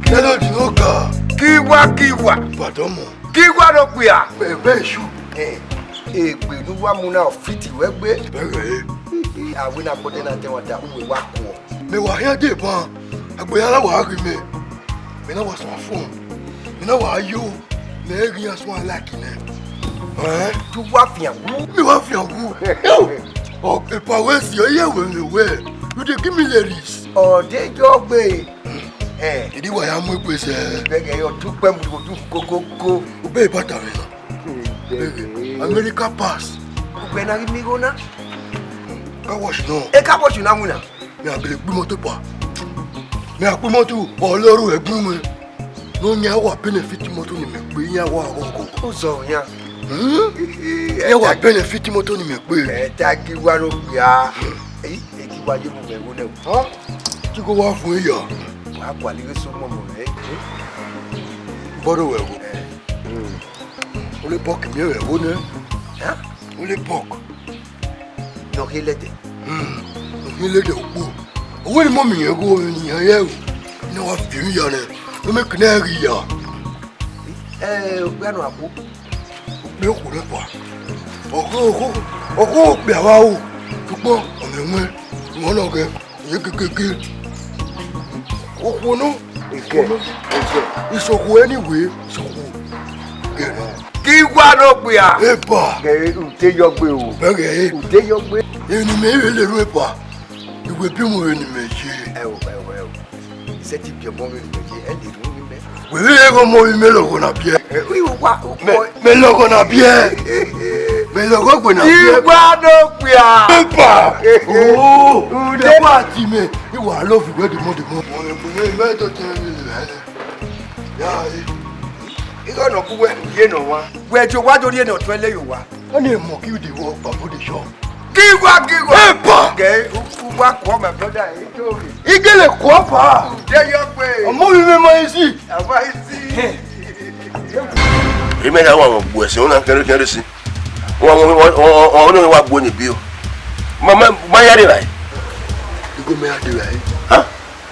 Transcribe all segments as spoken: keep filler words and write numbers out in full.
Kẹlẹ odin ọga. Kiwa kiwa. Badọmọ. Kiwa ne okpia. Ẹbẹ esu. Eh, egbe ne uwa mu na ọ fiti wẹ gbe. Bẹghe ẹre. Avbe na gbọdẹ na dẹ wa da, uwẹ wa kuọ. Mẹ wa hian deba, agbẹya na wa ghi mẹ. Mẹ na wa suẹn fun. Mẹ na wa yo, mẹ ghi ya suẹn like nẹ. Eh? Tu wa fian wu. Mẹ wa fian wu. Yo, ọ, epa wẹ si, ọ ye wẹ mẹ wẹ. You dey give me lyrics. Ọ de jọ gbe. Eh. Kidi wa ya mu egbe sẹ. Bẹghe yo tu kpẹ mu ko tu kokoko. Obẹ ibata mẹ na. Bẹghe, America pass. Ugbẹ na ghi mi igho na. Car wash nọ. E car wash na winna. Mẹ a gele gbe imọto pa. Mẹ a gbe imọto, ọ lọrọ ẹgbin mwẹ. Ne ọ yan wa benefit imọto ni mẹ gbe, iran wa ghọghọ. Uzọ yan. Hmm? Iran wa benefit imọto ni mẹ gbe. Ẹ ta gi wa ro ya. Eyi, e gi wa ye mu mẹ wo nẹ. Ha? Ti ko wa fun ya. Wa gualọ ighe so mọmọ rẹ. Bọrọ wẹ wo. Ole bọk miẹn vbe ẹvbo nẹ. Hẹn? Ole bọk. Ne ọ khin lẹdẹ. Hmm, ọ khin lẹdẹ ukpo. Ọ wẹ ne imọ miẹn ẹvbo ne iran ye ẹvbo. Ne ọ wa fi emwi ya nẹ, ne ọ miẹn kene ẹre ghi ya. Ẹ, okpia nọ akpo. Okpia okhuo nẹ kua. Ọghe, ọghe, ọghe okpia vbe aro. Sokpan, ọ mwẹ ẹmwẹ, ọ nọ ghẹ. Iye kekeke. Okhuo nọ. Ike, ike. Isokhuo anyway, isokhuo. Gẹrẹ. Ki wa no kpia. Eba. Gẹrẹ, u te yọ gbe o. Bẹghe. U te yọ gbe. Eni mẹ i vbe le ru eba. Iwe bi mu vbe ne imẹ ye. Ẹ o, ẹ o, ẹ o. Sẹtin biẹ ọmọ vbe ne imẹ ye, ẹ le ru ni mẹ. Wẹ vbe ghẹ ọmọ vbe imẹ lọghọ na biẹ. Ẹ, u wa, u mẹ, mẹ lọghọ na biẹ. Mẹ lọghọ gbe na biẹ. Ki wa no kpia. Eba. Oo. Ude. Ẹ wa ti mẹ. Iwa love wẹ demọ demọ. Ọmọ vbe ne imẹ to tẹ vbe le rẹ. Ya, ẹ. Igho nọ ku wẹ, ye nọ wa. Wẹ je owa do rhie ne ọ tuẹn le ye owa. Ọni emọ ki de wọ kpavbo de shọ. Ki wa, ki wa. Eba! Gẹ, u, u wa kọ, my brother, e to re. Igele kọ pa. Ude yọ gbe. Ọmọ mi mẹ ma isi. Ama isi. Imẹ na wa wọn gbuẹ sẹ, una kẹrẹ kẹrẹ si. Wọn, wọn, wọn, wọn, wọn, wọn wa gbuẹ ni bi o. Ma, ma, ma ya de rae. Igo mẹ ya de rae. Ha?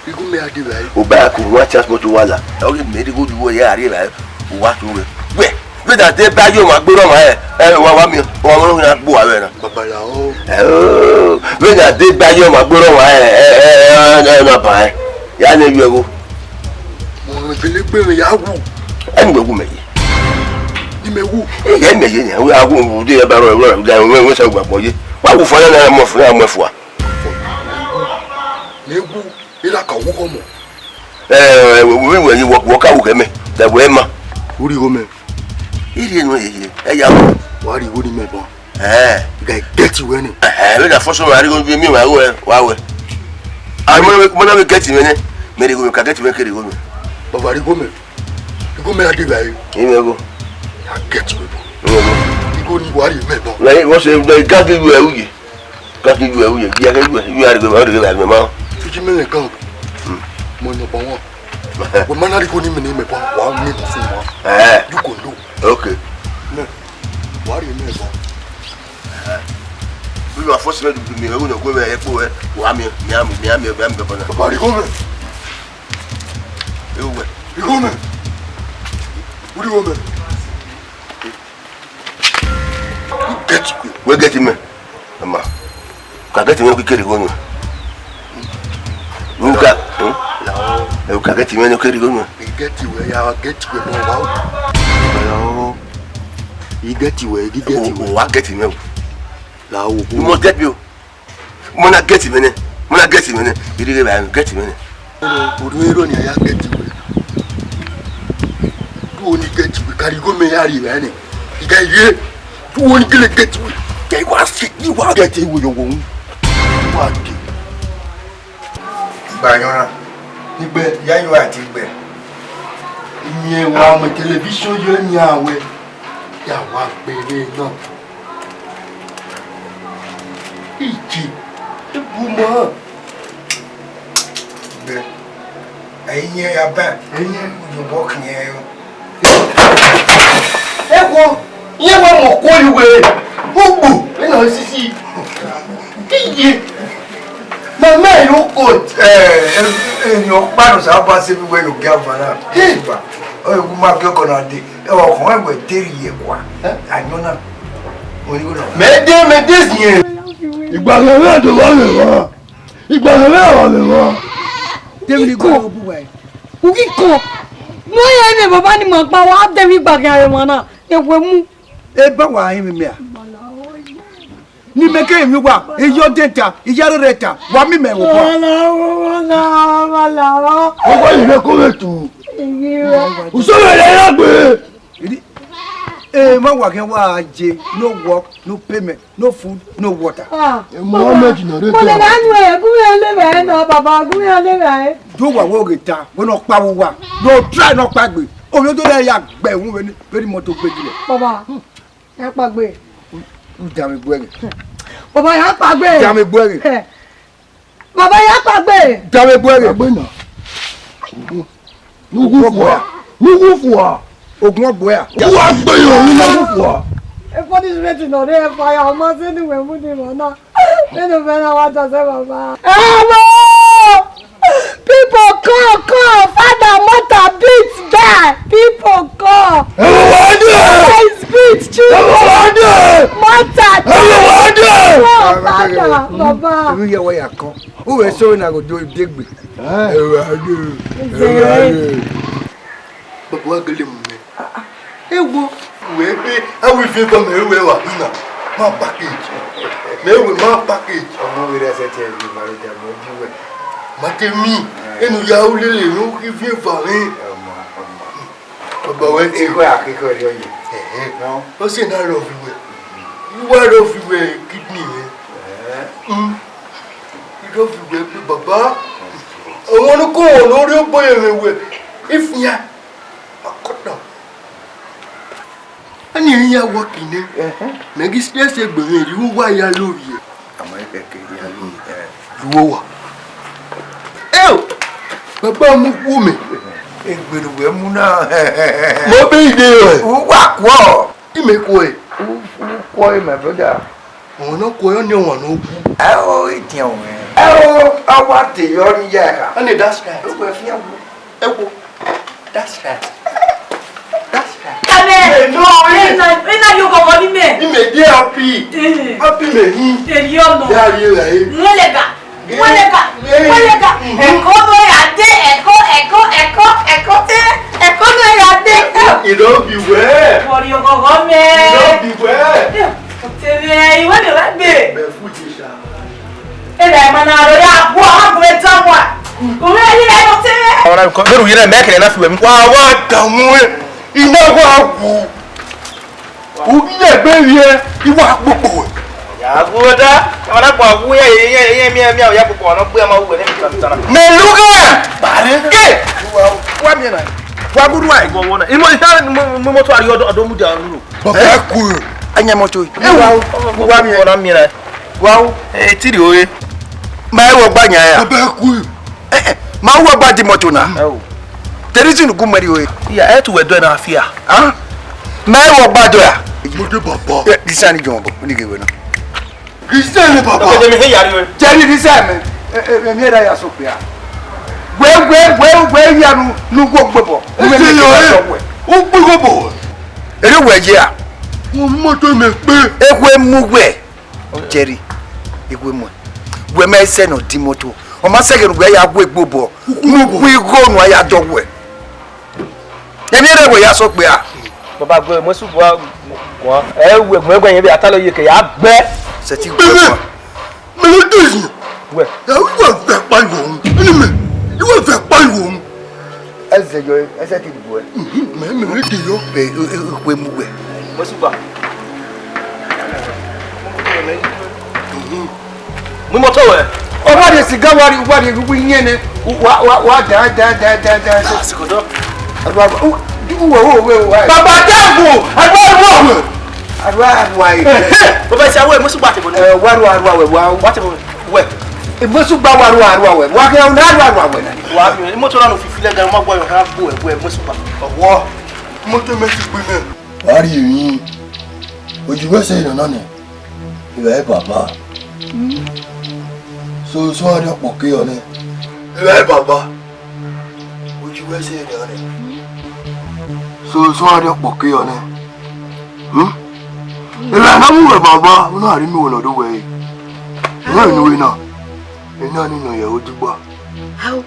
Igu mẹ a de vbe a re. U ba ku wa chance moto wa la. Ọ ghi mẹ rhie igho yu wẹ ya rhie vbe a re. U wa tu wẹ. Wẹ, vbe da de ba yo ma gbe rọ ma ẹ. Ẹ wa wa mi. Wa mo na gbo a vbe na. Babalao. Ẹ o. Vbe da de ba yo ma gbe rọ ma ẹ. Ẹ ẹ ẹ na ba ẹ. Ya ne yu ẹgho. Mo gele gbe mẹ ya wu. Ẹ ni wẹ wu mẹ ye. Ni mẹ wu. Ẹ mẹ ye ni. Wa wu de ba rọ rọ da wẹ wẹ sa gba gbọ ye. Wa wu fo na na mo fo na mo fo. Mẹ wu. Ira ka wo kọ mọ. Ẹ, wẹ wẹ wẹ wọ ka wo kẹ mẹ. Da wẹ ma. Uri go mẹ. Iri enu ye ye. Ẹ ya wo. Wa ri wo ni mẹ bọ. Ẹ. Ga get wẹ ni. Ẹ, wẹ da fọsọ ma ri go mi wa wo ẹ, wa wẹ. A mo na get mẹ nẹ. Mẹ ri go mẹ ka get mẹ kere go mẹ. Baba ri go mẹ. Ri go mẹ a de ga ye. Ime go. A get wẹ bọ. Ime go. Ri go ni wa ri mẹ bọ. Wẹ wo se ga gi wẹ uye. Ka ki ju ẹre uye, gia ke ju ẹre, ju ẹre gbe ma, ọ rhie vbe ma. Fiji mẹ lẹ gan. Mo nọ bọ wọn. Wẹ ma na rhie ko ni mẹ ne mẹ bọ, wa mi bọ fun wa. Eh. You go know. Okay. Nẹ, wa rhie mẹ bọ. Bí wàá fọ́sí mẹ́rin dùdú mi, ẹ̀rù náà gbé wẹ̀ ẹ̀ pọ̀ wẹ̀, wàá mi, mi á mi, mi á mi, mi á mi bẹ̀ bọ̀ náà. Bàbá rhie ko mẹ. Ewu wẹ̀. Rhie ko mẹ. Wúri ko mẹ. Get wẹ. Wẹ get mẹ. Ama. Ka get mẹ kikere igho nuẹn. Nuka. Ẹ ka get mẹ ne kere igho nuẹn. Get wẹ ya get wẹ bọ wa. I get wẹ, I get wẹ. Wa get mẹ o. La o. You must get me o. Mo na get mẹ nẹ, mo na get mẹ nẹ, iri ghe ba get mẹ nẹ. Odo ero ni a ya get wẹ. Du oni get wẹ, kari go me ya ri ba nẹ. Iga ye, du oni gele get wẹ. Ke wa si, i wa get wẹ yo wo. Wa ke. Gba yọnra. Igbe. Ya yo ati gbe. Iyẹn wa mẹ television yo ni a wẹ. Ya wa gbere na. Ije, ebu ma. Bẹ, ẹyin yẹn ya bẹ. Ẹyin. Ojobọ kìí yẹn o. Ewo, iye wa mọ ko yi wẹ. Ugbu, ena sisi. Ije. Ẹmẹ yọ ko, eh, eh, eh, ọkpa nọ sa ba se vbe wẹ yo gia va na. Hey. Ba. Ọ yọ gu ma gie ọkọ na de. Ẹ, ọkhọn ẹwẹ te rhie kua. Eh? Ayọn na. Wẹ ni go na. Mẹ de, mẹ de ziẹn. Igba ghe vbe do wa vbe wa. Igba ghe vbe wa vbe wa. David, go bu wa. U ghi kọ. Mo ye ne baba ni ma gba wa de wi gba gha re wan na. Ewe mu. Eba wa hin mẹ a. Ni mẹ ke mi wa, iyọ de ta, iyarre rẹ ta, wa mi mẹ wo bọ. Ọwọ yìí rẹ kó lè tù. Usoro rẹ yà gbé. Eri, eh, ma wa kẹ wa je, no work, no payment, no food, no water. Ah, Mohammed na re mo lè ta. Máa nu ẹ̀, gúnmí ọlẹ́ rẹ̀ náà, bàbá, gúnmí ọlẹ́ rẹ̀. Do wa wo ge ta, wọ́n náà pa wo wa. No try náà pa gbe. Omi tó dẹ̀ ya gbẹ̀ wọ́n wẹ́ni, wẹ́ni mọ́tò gbé jùlọ. Bàbá, ẹ pa gbe. U dame gbe ẹghe. Bàbá, ẹ pa gbe. Dame gbe ẹghe. Ẹ. Bàbá, ya pa gbe. Dame gbe ẹghe. Agbe na. Nugu fua. Nugu fua. Ogun ọgbọ ya. Wa gbe yo, nugu fua. A punishment nọ rre fire, ọmọ sẹ ne uwẹ mu ni mọ na. Nene ovẹn na wa dọsẹ baba. Hello! People come, come! Father, mother, beat die! People come! Everyone there! Father is beat, children! Everyone there! Mother die! Everyone there! Come, Father, baba. Irú yẹ wá yà kán. Uwẹ sọ na go do degbe. Eh. Everyone there! Everyone there! Baba wa gele mu mẹ. Ewo, wẹ gbe, a wi fi ba mẹ wẹ wa na, ma package. Mẹ wẹ ma package. Ọmọ vbe rẹ sẹ te ẹvbi ma rẹ da mẹ bi wẹ. Ma te mi, enu ya u lele ne u ghi viẹn eva mwẹ. Ọmọ, ọmọ. Baba wẹ te. Ikọ akikọ rẹ ọye. Ẹhẹn. Nọ. Ọ sẹ na rọ fi wẹ. Wa rọ fi wẹ kidney mwẹ. Ẹhẹn. Mm. I rọ fi wẹ gbe baba. Ọmọ ne ko wọ ne ọ rhie obọ ye mwẹ wẹ. Ifian. Akọta. Ani ehin ya wa kine. Ẹhẹn. Mẹ ghi stress egbe mwẹ, ri uwa ya lo vbiẹ. Ama ẹkẹkẹ ya lo vbiẹ. Ru uwa. Eo! Baba mu khuo mẹ. Egbe ne uwẹ mu na. Mo be ide rẹ. Uwa kuọ. Imẹ kuọ ẹ. U, u kuọ ẹ, my brother. Ọmwa ne ọ kuọ ẹ, ọnii ọmwa ne ọ wu. Ẹo, itian ruẹ. Ẹo, a wa te yọ ni ya ẹkha. Ẹnẹ, that's right. Uwẹ fian wu. Ẹwo, that's right. That's right. Kẹmẹ, ẹ nọ, ẹ na, ẹ na yo gọgọ ni mẹ. Imẹ de happy. Eh. Happy mẹ hin. Eri ọnọ. Ya ye la ye. Nwẹlẹga. Nwẹlẹga. Eh. Nwẹlẹga. Mhm. Ẹkọ do ya de, ẹkọ, ẹkọ, ẹkọ, ẹkọ te, ẹkọ do ya de. Ìdọ́bì wẹ̀. Wọ̀rì ọ̀gọ̀gọ̀ mẹ́. Ìdọ́bì wẹ̀. Tẹ̀lé ìwé ni wọ́n gbé. Bẹ̀ fún ìjẹsà. Ẹ dà ẹ̀ máa na lọ ya bu àwọn àgùnbẹ̀ tán wà. Òun ẹ̀ yí ẹ̀ lọ tẹ́lẹ̀. Ọ̀rọ̀ nǹkan bẹ́ẹ̀ rù yín náà mẹ́kẹ̀rẹ̀ náà fi wẹ̀ mí. Wà á wá dààmú ẹ̀. Iná wà á wù. U ghi ya egbe vbiẹ, I wa kpokpo wẹ. Ya gu da, ma na kpa gu ya, ya, ya, ya, mi, mi, ya kpokpo, ọ nọ gbe ma wẹ ne mi tana tana. Mẹ lughe! Bare. Ke! Wa, wa miẹn na. Wa gu ruẹ. Wọ, wọ na. Imo, ita, mo, mo, moto ari ọdọ, ọdọ mu dia ruru. Baba ku. Anya moto. E wa, wa miẹn. Wọ na miẹn na. Wa o. E ti ri ore. Ma e wọ gba nya ya. Baba ku. Eh, eh, ma wọ gba di moto na. Ẹ o. There is no good money, eh. Yeah, ẹ tu wẹ dọ na fia. Ah? Ma wọ gba dọ ya. Mo de baba. Eh, this one is John, but we give na. Christian ni baba. Okay, mi he yari we. Jerry, this time, eh, eh, eh, mi da ya so pe a. We, we, we, we ya nu, nu go gbe bo. Ẹ ṣe yọ ẹ. U gbe go bo. Ere we je a. Mo mọ to me pe. E we mu we. Jerry, iwe mu. Wẹ mẹ sẹ nọ di moto. Ọ ma sẹ ghe ne uwẹ ya gu egbe obọ. Mu gu igho nu a ya dọ wẹ. Emwi rẹ wẹ ya sọ kpia. Baba gbe mo su gua gua. Ẹ wẹ gbe gbe yẹn bi ata lọ ye ke ya gbẹ. Sẹ ti gbẹ. Mẹ lọ dé yìí. Wẹ. Ẹ wẹ vẹ pa ìwọ òun. Ẹni mẹ, ìwọ vẹ pa ìwọ òun. Ẹzẹ yọ, ẹzẹ ti bu ẹ. Mẹ, mẹ, mẹ, de yọ. Bẹ, e, e, e, kue mu wẹ. Mo su gba. Mu moto wẹ. Ọ wa de siga, wa ri, wa ri, wi yẹn nẹ. Wa, wa, wa da, da, da, da, da. Ah, sikodo. Arua, u, du wo, wo, wo, wa. Baba Dẹngu, arua, arua, arua. Arua, arua. Baba, si awe, mo su gba te bo ni. Eh, wa arua, arua, wẹ, wa. Wa te bo. Wẹ. Imosu gba wa rua rua wẹ. Wa kẹ na rua rua wẹ na. Wa mi, imoto na no fifi lẹ ga ma gba yo ha gbo ẹ, wẹ imosu gba. Ọwọ. Imoto mẹ ti gbe mẹ. Wa ri emwi. Oju wẹ sẹ nọ nọ nẹ. Ivẹ baba. Soso a rhie ọkpọke yọ nẹ. Ẹ baba. Oyi wẹ sẹ rẹ nẹ. Soso a rhie ọkpọke yọ nẹ. Hmm? Ẹ na mu wẹ baba, u na rhie inu wẹ ne ọ do wẹ re. Ẹ na inu wẹ na. Ẹ na ni nọ yẹ odigba. Au.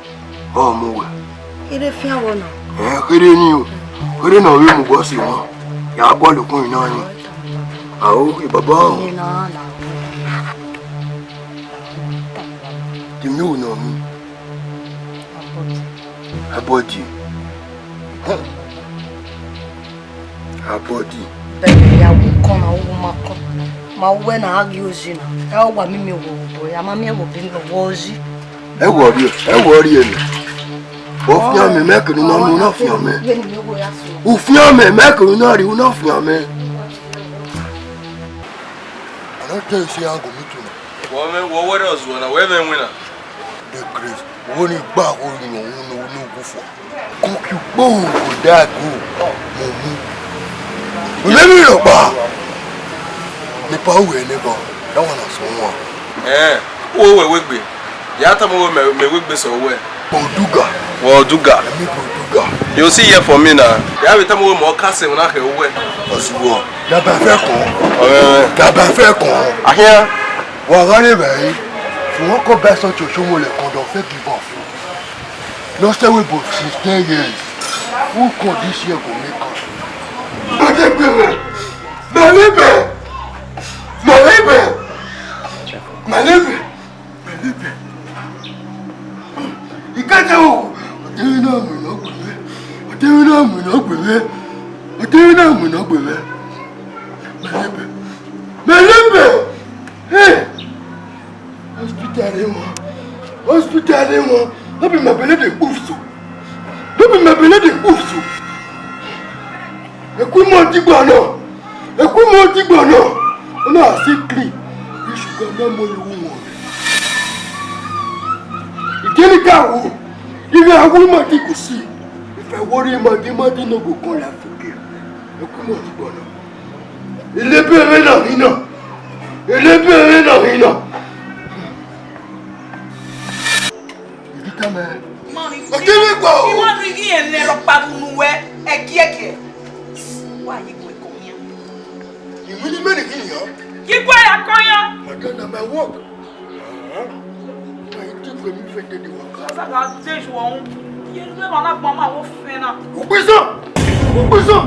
Ọ mu wẹ. Kherhe fian vbọ nọ? Ẹ kherhe ni o. Kherhe ne ọ vbe mu bọsi wọn. Ya gualọ ukun na ni. Ao, e baba o. Ẹ na na. Temi o nọ ni. Abọdi. Abọdi. Bẹghe ya wo kọn na, wo ma kọn. Ma wẹ na a ghi ozi na. Ẹ wa mimi wo bo ya, ma miẹn wo bi no wo ozi. Ẹ wọ rhie, ẹ wọ rhie nẹ. Ọ fian mẹ, mẹ kene na mu na fian mẹ. U fian mẹ, mẹ kene na rhie u na fian mẹ. I no tell you say I go meet una. Wọ mwẹ, wọ wẹrẹ ọzuọ na, wẹ mwẹ winna. The grace, wo ni gba wo ni wọn unu unu gufu. Kuki kpo go da go. Mo mu. Ule mi ro pa. Ni pa uwe ne go. That one na so one. Eh, wo wẹ wegbe. Ya tama wẹ mẹ, mẹ wegbe sẹ wẹ. Portugal. Portugal. Emi Portugal. You see here for me now. Ya vbe tama wẹ mẹ ọ ka sẹ na khẹ wẹ. Ọzuọ. Da ba fẹ kọn. Ọrẹrẹ. Da ba fẹ kọn. Ahian. Wa gha rre vbe ẹre, sẹ wọn kọ ba ẹsọ chocho mu lẹ kọdọ fẹ give up. Ne ọ sẹ wẹ about since ten years. Who call this year go make am? Mẹ lebe! Mẹ lebe! Mẹ lebe! Mẹ lebe! Mẹ lebe! Ikẹta o, ọdẹ na mu nọ gbẹmẹ, ọdẹ na mu nọ gbẹmẹ, ọdẹ na mu nọ gbẹmẹ. Mẹ lebe! Mẹ lebe! Hey! Hospital rre wọn, hospital rre wọn, no be my belle dey kpuf so, no be my belle dey kpuf so. Eku imọ digbo nọ, eku imọ digbo nọ, ọ na si clean, isuga na mọ ye wu wọn. Ike ni ka wu, ighẹ a wu ima di ku si, if I worry ima di ima di no go come life again. Eku imọ digbo nọ. Elebe ẹmwẹ na hin na. Elebe ẹmwẹ na hin na. Ìdí tẹ́ mẹ́. Ọjọ́ mi gbọ́ o. Ìwọ ni kí ẹ lẹ lọ pariwo nu wẹ ẹgiẹgiẹ. Wà á yí ìwé kan yẹn. Ìwé ni mẹ́rin kì í yàn. Kí kú ẹ̀yà kan yọ. Madam, na my work. Why you think we fit dey dey waka? Sasa ka dey ju ọhún. Yẹn ló wà lápá máa wọ́n fẹ́ náà. Òpin sàn! Òpin sàn!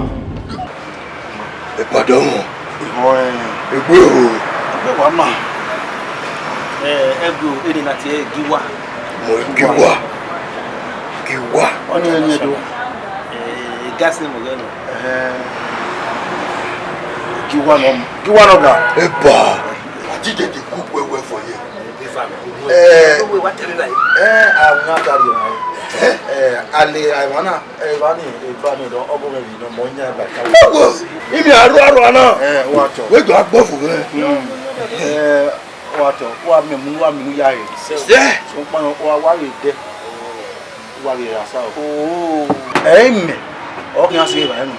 Ìpàdé ọmọ. Ìwọ ẹ. Ẹgbẹ́ o. Ẹgbẹ́ wa mà. Ẹ ẹgbẹ́ o, èdè náà ti ẹ Giwa. Mo Giwa. Giwa. Wọ́n ní ẹni ẹ̀dọ́. Ẹ gáàsì ni mo gẹ́ nù. Ẹ Giwa nọ. Giwa nọ ga. Ẹ bà. Àti tètè kú pẹ̀wẹ́ fọ yẹ. Ẹ ẹ àwọn náà ta rí ọmọ. Ẹ ẹ alẹ́ àwọn náà. Ẹ bá ní, ẹ bá ní, ọdọ ọgọ mẹ yìí nọ, mọ ń yá ẹ bá ká. Ẹ wo, imi arua arua na. Ẹ wa tọ. Wẹ jọ agbọfo rẹ. Ẹ wa tọ, wa mẹ mu, wa mẹ mu ya rẹ. Sẹ. Sọ pa wa wa rẹ dẹ. Wa rẹ asa o. Ẹ mẹ, ọ kì í ṣe ìbàyẹn nù.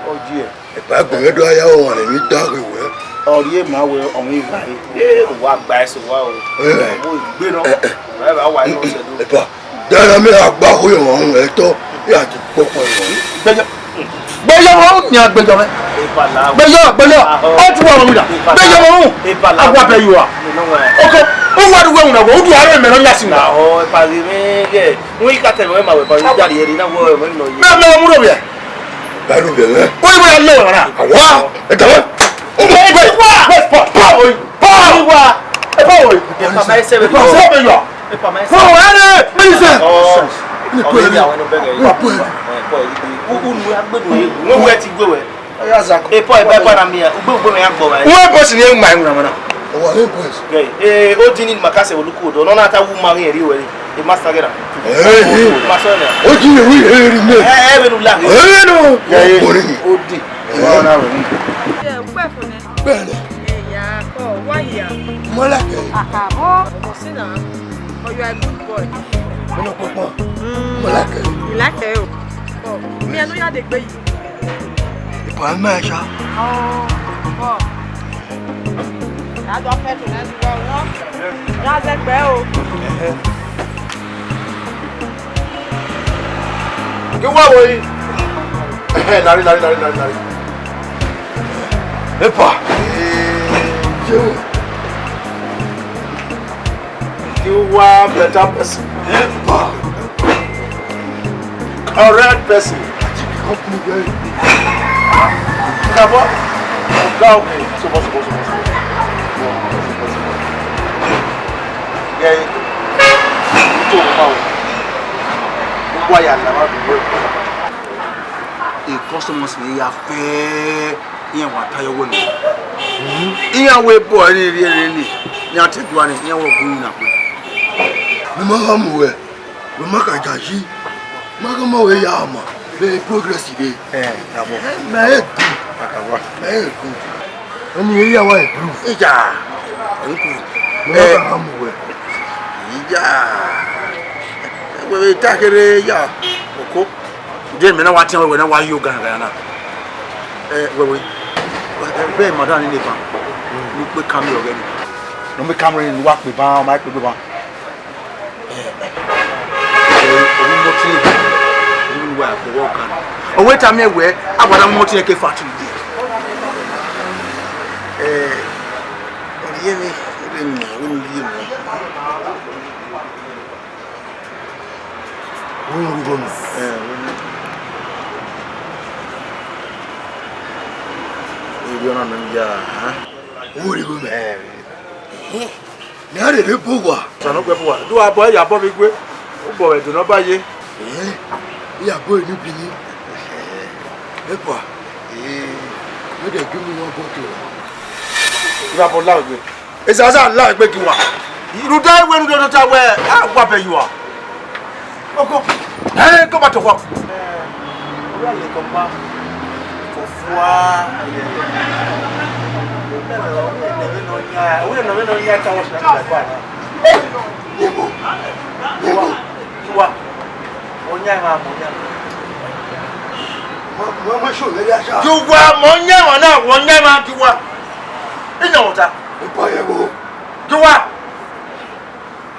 Ọ jí ẹ. Ẹ̀pà gbẹ̀rẹ̀ dọ́ ayá ọ̀hún rẹ̀ ní dáhùn ìwé. Ọ̀rí èèmọ̀ àwẹ̀ ọ̀hún ìgbà yìí. Ẹ wà gba ẹsẹ̀ wá o. Ẹ. Mo gbé náà. Ẹ, ẹ. Ẹ bá wà ní ọ̀sẹ̀ tó. Ẹ̀pà dára mi àgbà kó yọ̀ ọ̀hún ẹ̀ tọ́ bí a ti pọ́pọ́ yọ̀. Gbẹjọ. Gbẹjọ wọn ò ní agbẹjọ mẹ. Ìpàlà. Gbẹjọ, gbẹjọ. Ahọ́. Ọ ti wà wọn mi dà. Ìpàlà. Gbẹjọ wọn ò. Ìpàlà. Àwa bẹ yìí wà. Ìnáwó ẹ̀. Ọkọ, ó wà lówó ẹ̀wọ̀n náà wọ̀, ó dùn àárọ̀ ìmẹ̀rọ yà sí mi. Ahọ́, ìpàdé mi yẹ. Wọ́n yí ká tẹ̀lé wọn ẹ̀ máa wẹ̀ pàdé jáde yẹn ní náà wọ́n ẹ̀ mọ́ ìnáwó yìí. Bẹ́ẹ̀ ni wọ́n múrò yẹ. Bẹ́ẹ̀ ló bẹ̀rẹ̀. Ó yẹ wọ́n yà lé wọn náà. Àwa, ẹ tẹ̀wé. Wait, wait, wait, pa, pa, oyi, pa, oyi wa, ẹ pa oyi. Ẹ pa ma ẹsẹ̀ bẹ̀ yọ. Ẹ pa ma ẹsẹ̀ bẹ̀ yọ. Ẹ pa ma ẹsẹ̀. Wọ́n wà ní mínísítà. Ọ̀, ọ̀, yìí àwọn ẹni bẹ̀rẹ̀ yìí. Ẹ pa oyi. Ẹ pa oyi. U, u nu agbẹ́dùn yìí. Wọ́n wẹ̀ ti gbé wẹ̀. Ẹ pa, ẹ pa, ẹ pa na mi ya. Ugbe, ugbe mi ya gbọ wa. Wọ́n bọ̀ sí ni ẹ ń gbà ẹ̀ ń gbà náà. Ọwọ́ ẹ bọ̀ sí. Ẹ, ẹ, ó dín ní màkàsẹ̀ olùkọ́ ọ̀dọ́. Nọ́nà àtàwọn ọmọ rẹ̀ rí wẹ̀rẹ̀. Ẹ má sáré rà. Ẹ, ẹ. Má sọ ẹ̀ nà. Ó dín ní wíìlì ẹ̀ rí mi. Ẹ, ẹ, bẹ̀rù láàrin. Ẹ, ẹ, nù. Ẹ, ẹ. Ó dín. Ẹ, ẹ. Ẹ, pẹ́ fún ẹ. Bẹ́ẹ̀ ni. Ẹ, yà á kọ́, wá yà. Mọ́lá kẹ́. Àkàmọ́. Mo sì nà. Oh, you are a good boy. Mo nọ pọpọ. Mm. Mo like it. You like it, oh. Oh, me, I know you are the way. Ìbọn ẹ máa ṣá. Oh, oh. A dọ fẹ to na ẹzọ uwa o. Ya zẹgbẹ o. Ghe uwa vbe yi. Ẹhẹ, nari, nari, nari, nari, nari. Epa. Ghe uwa better person. Epa. Correct person. Come on. Come on. Come on. So, so, so, so, so. Yeah. So, come on. Why you never be here? E customers ni ya fẹ iran wa ta yọ wẹ nọ. Iran wẹ bọ ẹre rhiẹrẹ ni, iran te dua ni, iran wẹ gun na kpe. Ne ima gha mu wẹ, wẹ ma ka ja yi, ma gha ma wẹ ya ma, vbe progress rre. Eh, na bọ. Mẹ e gu. Aka wa. Mẹ e gu. Ọni area wa improve. Ija. Improve. Mo wa ka ha mu wẹ. Ija. Wẹ vbe ta kherhe ya. Oko. De mẹ na wa tiẹn wẹ na wa yo gan gan na. Eh, wẹ wẹ. Be madam ni ne ban. Ni pe camera ọghẹ ni. No me camera ni wa pe ban, ma pe ban. Ọwẹ tama wẹ, a wa da mu ọtẹn ke factory ye. Ọ rhie emwi, ọ rhie emwi, ọ rhie emwi. Wẹ ru igho mẹ. Erriọ na nọ ya. Wẹ ru igho mẹ. Mẹ a rherhe bu owa. Ọsan ne ọ gbe bu owa. Do abọ ya abọ vbe igue. Obọ vbe do ne ọ ba ye. Ee, ya abọ eni bi ni. Epa. Ee, me de gi mu wan bọtọ. Ira bọ la egbe. Ezaza la egbe gi wa. Rhunmwuda wẹ ne u do ta wẹ, a wa bẹ ye uwa. Oko. Ẹ, go back to work. Ọ ya ye kọkpa. Kọfua. Uwẹ nọ vbe nọ yan ta wọ sina kọkpa na. Nemo. Nemo. Wa. Ọ yan emwa, ọ yan. Ma, ma, ma sọ lẹ ya sa. Gi uwa, mẹ ọ yan emwa na, wẹ ọ yan emwa gi uwa. Ina ọta. Epa ye wo. Gi uwa.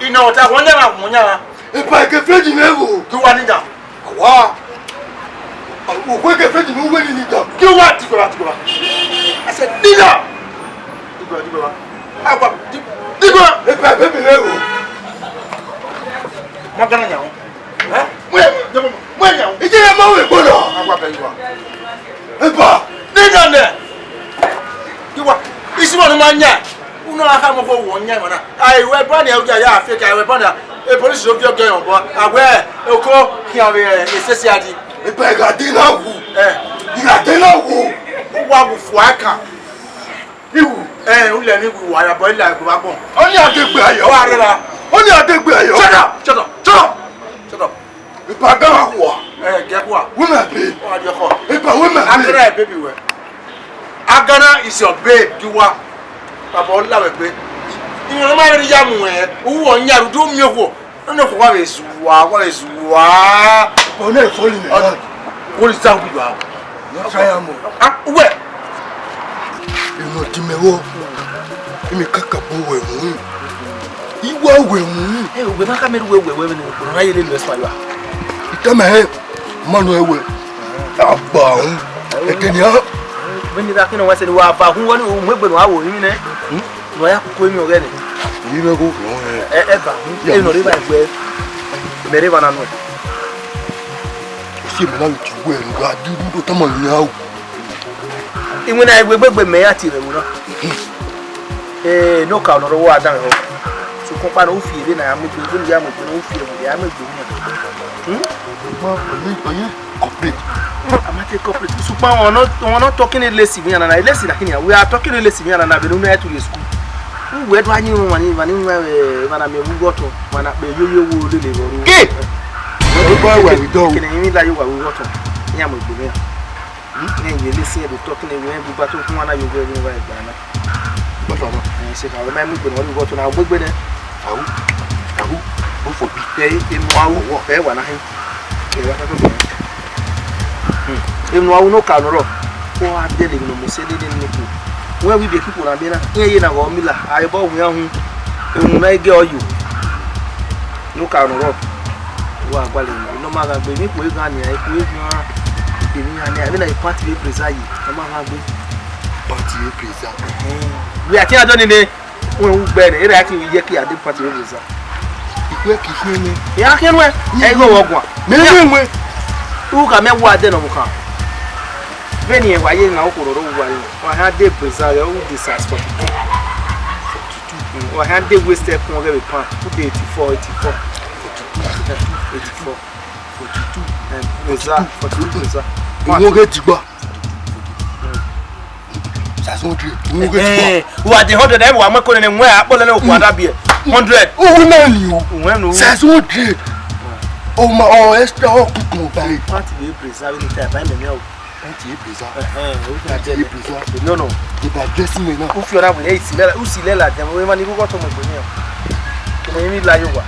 Ina ọta, wẹ ọ yan emwa, wẹ ọ yan emwa. Epa ke fridge mẹ wo. Gi uwa ni da. Awa. Uwe ke fridge mẹ uwe ni ni da. Gi uwa, ti gba, ti gba. I said, dida. Ti gba, ti gba. Agba, ti, ti gba. Epa ke fridge mẹ wo. Ma gana nya o. Eh? Mwe, mwe nya o. Ije ya ma we gbọdọ. Agba bẹ yi wa. Epa. Ni da nẹ. Yi wa. Isi wa ni ma nya. Uno a kha mo ko wo nya ma na. Ai, wẹ ba ni a uja ya fe ka wẹ ba na. E police do fi ọgẹ yan bọ. A wẹ oko khian vbe esese adi. Epa, I gha de na wu. Eh. I gha de na wu. Wa wu fua kan. Iwu. Eh, u lẹ ni wu wa ya bọ, ila egbe vbe agbọn. Ọni a degbe ayọ. Wa rẹ ra. Ọni a degbe ayọ. Shut up! Shut up! Shut up! Shut up! Epa, gha khua. Eh, gẹ khua. Wẹ mẹ be. Wa di ọkọ. Epa, wẹ mẹ be. Agana baby wẹ. Agana is your babe, gi wa. Baba, ọ la wẹ gbe. Ìwọ̀n ma rẹ ya mu ẹ, owó ọ̀nyà rẹ, do mi okhuo. Nene okhuo wa vbe zua, wa vbe zua. Ọ na fọ ni mẹ. Ọ, what is that with you? Wọ́n ṣáyà mọ̀. Ah, wẹ. Èèyàn ti mẹ wọ. Èmi kàkà bó wẹ̀ mú. Ìwà wẹ̀ mú. Ẹ, wẹ ma ka mẹ wẹ wẹ wẹ ni, ọ̀rọ̀ ayé lè lọ ẹ̀sùn ayọ̀. Ìtẹ́mẹ̀ ẹ, mọ́nu ẹ wẹ̀. Àgbà òun. Ẹ̀kẹ́ ni á. Bẹ́ẹ̀ ni dákínà wá sẹ́ni wá bá hun wọ́n ní òun mú ẹgbẹ̀rún àwò yín nẹ. Nọ ya koko emi ọghẹ nẹ. Èyí rẹ kó. Ẹ, ẹ bà hun. Ẹ nọ rẹ bá ẹgbẹ. Mẹ rẹ bá nanu ẹ. Ó sì mí láwùjọ wẹ̀ ẹ̀rù gà dúdú tó tọ́mọ ní àwò. Iwin na egbe gbegbe mẹ ya tie rẹ wuna. Eh, no ka ọnọrọ wa dan ho. Sokpan kpa na u fi ebe na ya mu egbe, egbe ya mu egbe, na u fi ebe ya mu egbe. Hmm? Ma, oye, oye, complete. A ma te complete. Sokpan wọn no, wọn no talking lacy mi anana, lacy na kini ya. We are talking lacy mi anana, be no na to school. Uwẹ do anyi wọn ni, mani wọn, eh, mani mi wu gọtọ, mani pe yo yo wo lele vọ ru. Ke? Obo ẹwẹ mi dọ. Kene yin la yo wa wu gọtọ. Iran mu egbe mẹ. Hmm? Iran ye lacy, iran do talk ne, iran bu ba to kun ana yo vẹ ni wa egbe ana. Gọtọ nọ. Eh, se ka, ma mu egbe nọ wu gọtọ na, gbegbe nẹ. Awu, awu, o fo bi. Eh, emu awu, eh, wa na hin. Eh, wa ta to. Hmm. Emu awu no ka nọ rọ. Ko a de le no mo se de de ni ku. Wẹ wi de kiko na miẹn na, iẹn ye na ghọ mila, a re bọ wian hu, emu na i gẹ ọ yo. Ne u ka nọ rọ, wa gualọ emwi ne ọ ma gha gbe, ne ikhuo ghan nian, ikhuo ghan, emwi iran nian, vbene a i pant vbe Brezza yi, ọ ma gha gbe. Pant vbe Brezza. Ẹhẹn. Wẹ a tian dọ nene, wẹ u gbe nẹ, erha ki ye ke a de pant vbe Brezza. Ikhuo ke ikhuo nẹ. Ya khian nuẹn, ẹ i gho vbọ guan. Mẹ vbe wẹ. U ka mẹ wa dẹ nọ vbe khan. Vbene wa ye na okhuo roro wa ye. Wa ha de Brezza, u de size forty-two. Wa ha de waist ẹkun ọghe vbe pant, u de eighty-four, eighty-four. Eighty-four. Forty-two. Eh, Brezza, forty-two Brezza. Owó ghe digba. Size hundred. Owó ghe digba. Eh, wa de hundred, ẹ wa mu ẹko nene, wẹ akpọ nene okhuo a da biẹ. Hundred. Owó náà ni o. Uwẹ nu. Size hundred. O ma, ọ extra, ọ kúkú ọba yìí. Pant vbe Brezza vbe ni ta, ẹ ba mẹ mẹ o. Pant vbe Brezza. Ẹhẹn, o ti Pant jẹ vbe nẹ. Brezza. No, no. Ìbá dressing mi náà. U fi ọna wẹ, ẹ i si lẹla, u si lẹla dẹ, wẹ ma ni rugọ tọ mọ egbe ni o. Ọmọ yẹn ni la yo wa.